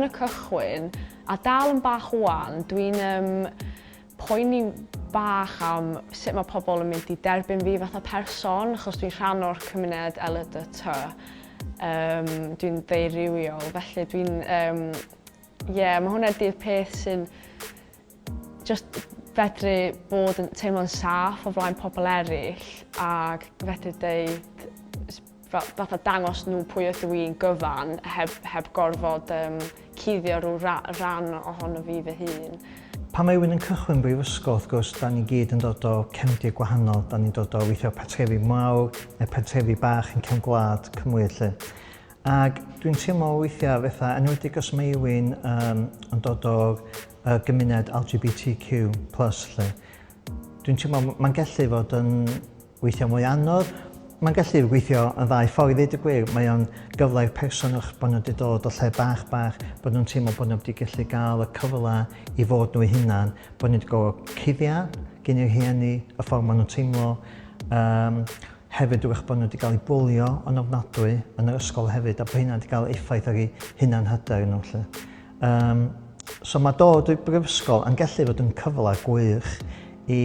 Yn y cychwyn, a dal yn bach ŵan, dwi'n um, poeni bach am sut mae pobl yn mynd i derbyn fi fatha person, achos dwi'n rhan o'r cymuned LHDT. Um, dwi'n ddeurywiol, felly dwi'n... Um, yeah, mae hwnna di'r peth sy'n just fedru bod yn teimlo'n saff o flaen pobl eraill ac fedru deud fel, fatha dangos nhw pwy ydw i'n gyfan heb, heb gorfod um, cuddio rhyw ra, ran ohono fi fy hun. Pan mae rhywun yn cychwyn brifysgol, wrth gwrs, da ni gyd yn dod o cefndir gwahanol. Da ni'n dod o weithio pentrefi mawr neu pentrefi bach yn cefn gwlad Cymru, lle. Ac dwi'n teimlo weithiau fatha, enwedig os mae rhywun um, yn dod o'r uh, gymuned LGBTQ+, lle, dwi'n teimlo mae'n gallu fod yn weithiau mwy anodd. Mae'n gallu gweithio yn ddau ffordd i ddeud y gwir. Mae o'n gyfle i'r person wrth bod nhw wedi dod o lle bach bach, bod nhw'n teimlo bod nhw wedi gallu gael y cyfle i fod nhw eu hunan, bod nhw wedi gorfod cuddio gen i'r rhieni y ffordd maen nhw'n teimlo. Um, hefyd wrach bod nhw wedi cael eu bwlio yn ofnadwy yn yr ysgol hefyd a bod hynna wedi cael effaith ar eu hunan hyder nhw. Lle. Um, so mae dod i'r brifysgol yn gallu fod yn cyfle gwych i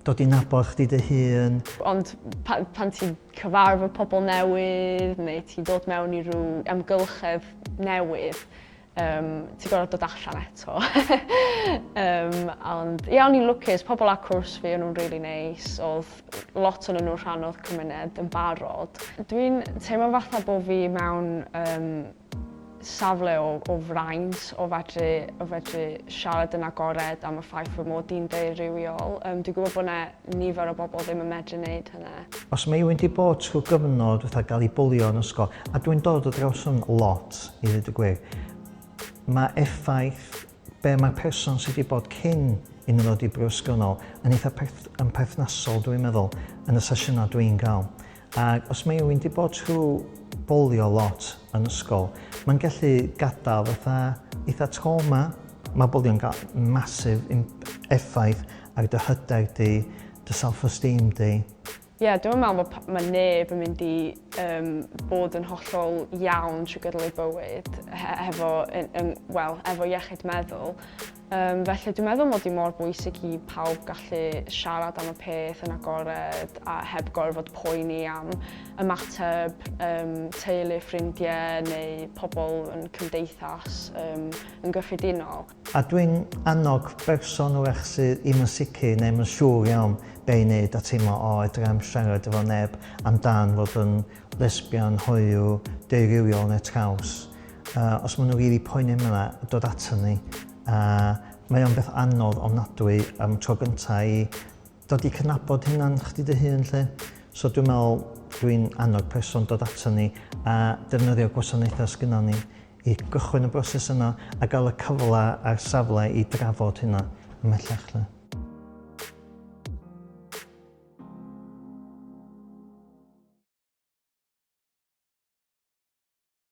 dod i nabod chdi dy hun. Ond pan, pan ti'n cyfarfod pobl newydd neu ti'n dod mewn i rhyw amgylchedd newydd, um, ti'n gorfod dod allan eto. um, ond ie, o'n i'n lwcus, pobl ar cwrs fi, o'n nhw'n really neis, oedd lot o'n nhw'n rhan o'r cymuned yn barod. Dwi'n teimlo fatha bod fi mewn um, safle o, o fraint o fedru, o fedru siarad yn agored am y ffaith fy mod i'n ddeurywiol. Um, dwi'n gwybod bod yna nifer o bobl ddim yn medru wneud hynna. Os mae rhywun wedi bod trwy gyfnod fatha gael ei bwlio yn ysgol, a dwi'n dod o draws hwn lot, i ddweud y gwir, mae effaith be mae'r person sydd wedi bod cyn i nhw ddod i brifysgol yn ôl yn eitha perth, yn perthnasol, dwi'n meddwl, yn y sesiynau dwi'n gael. Ac os mae rhywun wedi bod trwy bwlio lot yn ysgol, mae'n gallu gadael fatha eitha trauma. Mae bwlio'n cael massive effaith ar dy hyder di, dy self-esteem di. Ie, yeah, dwi'n meddwl bod mae neb yn mynd i um, bod yn hollol iawn trwy gydol ei bywyd he hefo, yn, yn, well, efo iechyd meddwl. Um, felly dwi'n meddwl mod i mor bwysig i pawb gallu siarad am y peth yn agored a heb gorfod poeni am ymateb um, teulu, ffrindiau neu pobl yn cymdeithas um, yn gyffredinol. A dwi'n annog berson wrach sydd ddim yn sicr neu ddim yn siŵr iawn be i wneud a teimlo o edrych am siarad efo neb amdan fod yn lesbian, hoyw, deurywiol neu traws. Uh, os maen nhw'n rili really poeni am hynna, dod ato ni. Uh, mae o'n beth anodd ofnadwy am tro gyntaf i dod i cydnabod hynna'n chdi dy hun lle. So dwi'n meddwl dwi'n annog person dod ato ni a defnyddio gwasanaethau sgynnon ni i gychwyn y broses yna a gael y cyfle a'r safle i drafod hynna ymhellach lle.